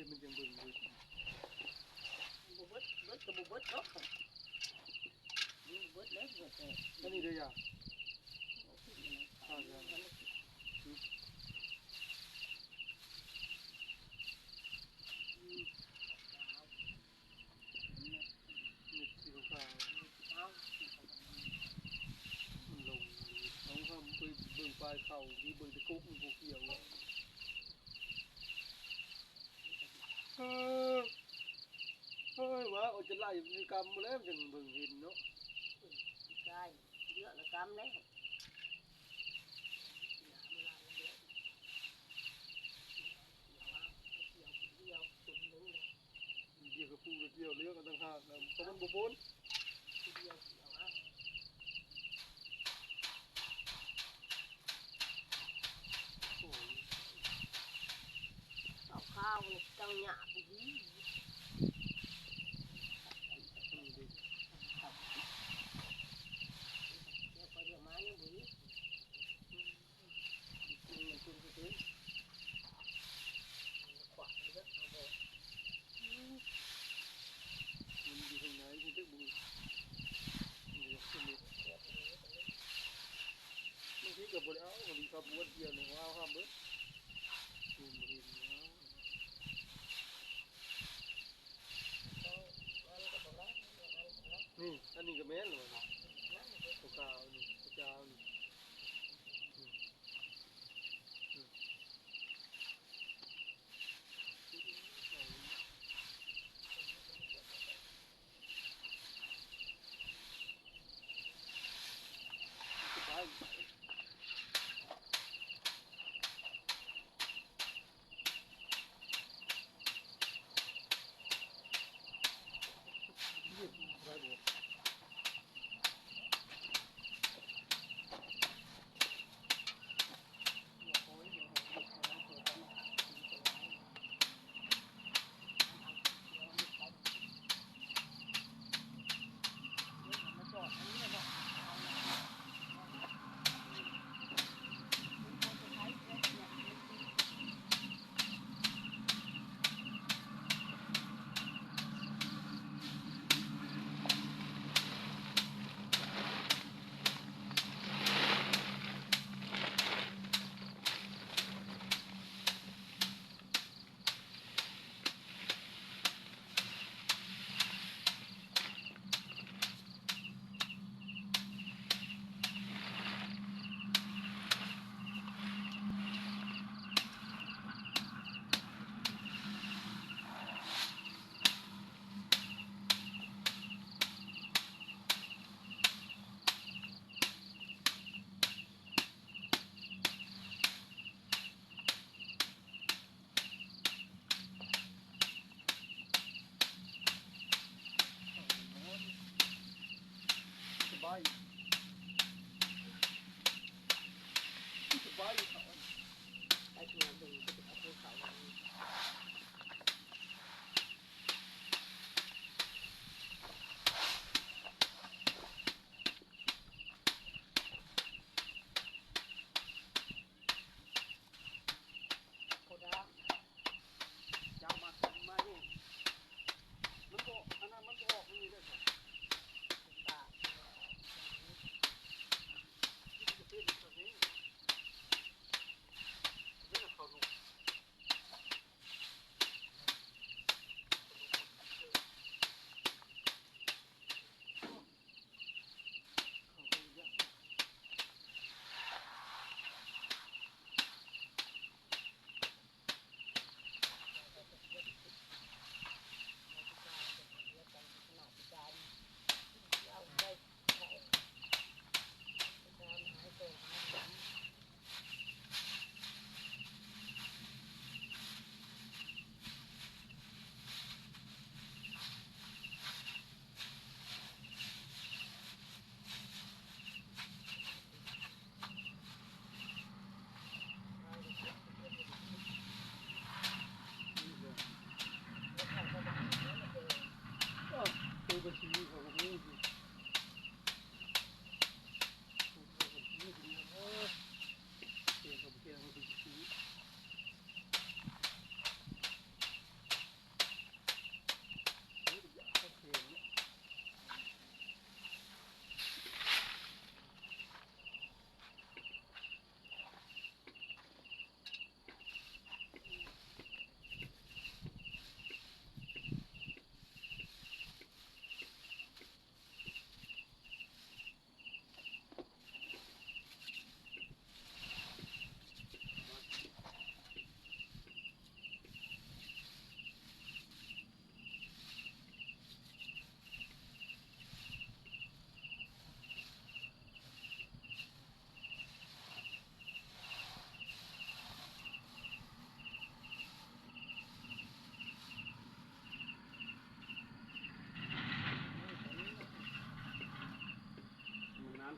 ມັນຈັ່ງເບິ່ງເບິດ ບໍ່ເບິດ ເບິດກໍບໍ່ເບິດດອກ ເບິດແລ້ວ ເບິດແລ້ວ ອັນນີ້ເດີຢາ ເມັດສີຂາວໆ ມັນລົງ ເຮົາ ເຮົາໄປເບິ່ງປາຍເຂົ້າ ທີ່ເບິ່ງແຕ່ກົກມັນບໍ່ຂຽວ ເອີ ເອີຍ ວ່າເອົາຈະໄລ່ ມັນກຳບໍ່ແລ້ວ ມັນຈັ່ງເບິ່ງເຫັນເນາະ ກາຍເຍອະລະກຳແລ້ວ ດຽວກໍປູກດຽວເຫຼືອກັນຕ່າງຫາກນະ ເພາະມັນບໍ່ພົ້ນ ດຽວ ໂອ້ຍ ເອົາຂາວນີ້ຕັ້ງຍາກອີ່ຫຼີ ດຽວໄປດຽວມາຍັງບໍ່ເຫັນ ມັນຢູ່ຂ້າງໃນ ມັນຈັກບໍ່ ມັນເຮັດ ບາງທີກໍບໍ່ໄດ້ເອົາ ບາງທີເຂົາບວດດຽວນີ້ເອົາຫ້າມເບິດ ເຫັນບໍ່ເຫັນ ນີ້ ອັນນີ້ກໍແມ່ນແລ້ວ ຂາວໆ ນີ້ ຂາວໆ ນີ້ ອືມ ອືມ ສະບາຍ. ສະບາຍ ສະບາຍ ໄປທາງເບິ່ງ ໄປທາງເຂົາ. ໂຄດາ ຈາກມາ ມາແຮງ ມັນບໍ່ ອັນນັ້ນມັນບໍ່ອອກນີ້ເດ້.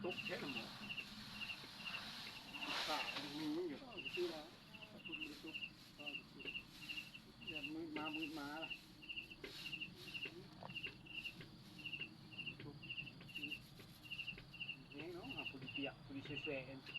ຕົກແທ້ລະໝໍ ຂາວຍັງມີຢູ່ ເອີ ຄືລະ ຖ້າເພິ່ນບໍ່ໄດ້ຕົກ ກໍຄື ຢ່າມືດມາມືດມາລະ ຕົກ ແຮງເນາະ ພໍດີປຽກ ພໍດີແຊະໆ.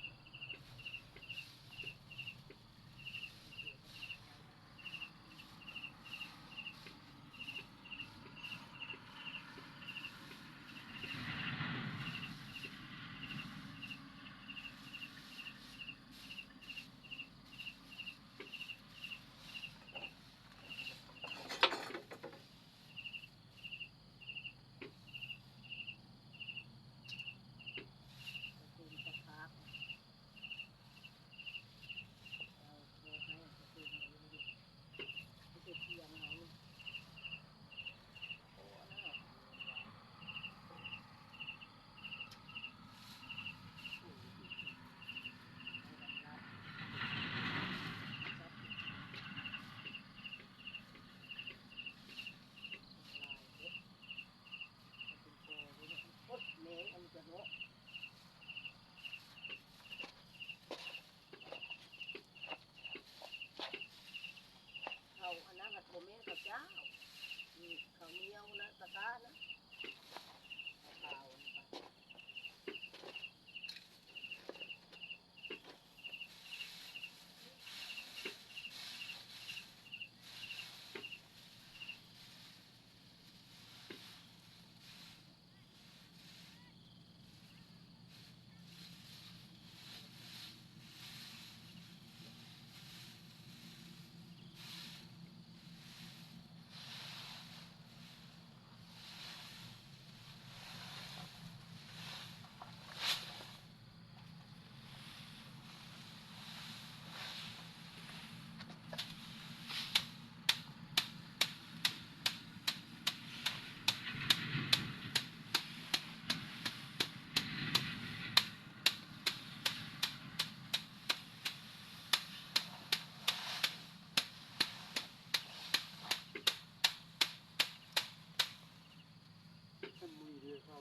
ເຂົ້າອັນນັ້ນ ບໍ່ແມ່ນເຂົ້າຈ້າວ ເຂົ້າໜຽວນະ ຕະກ້ານະ ເຂົ້າຂາວນະ. ມັນເຂົ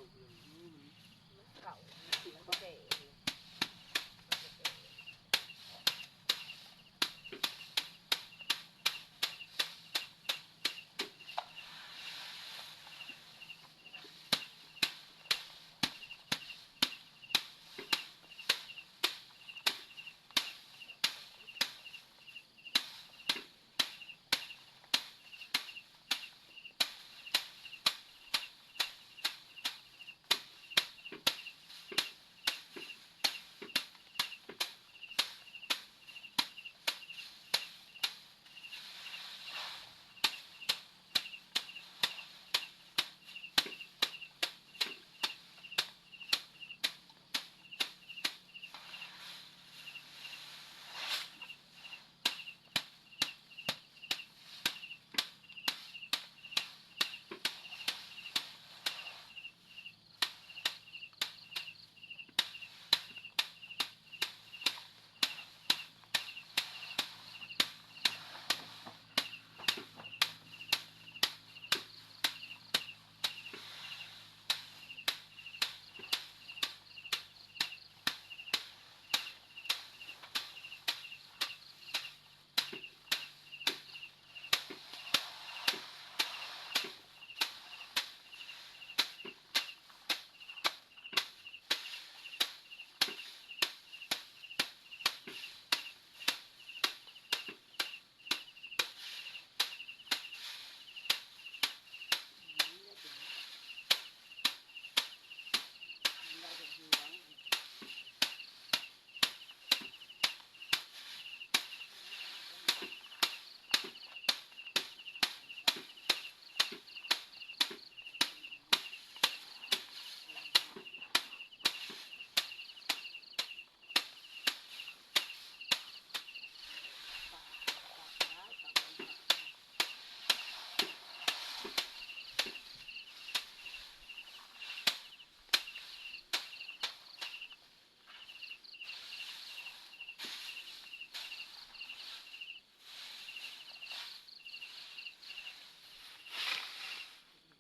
້າ ມັນເຂົ້າ ມັນເຂົ້າ.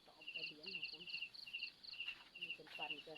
ຕອມກະດຽນຂອງເພິ່ນ ເປັນປັນກະ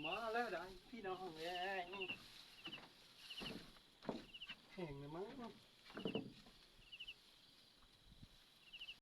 ມາແລ້ວໄດ໋ພີ່ນ້ອງເອີຍ ແຮງແລ້ວມັງ.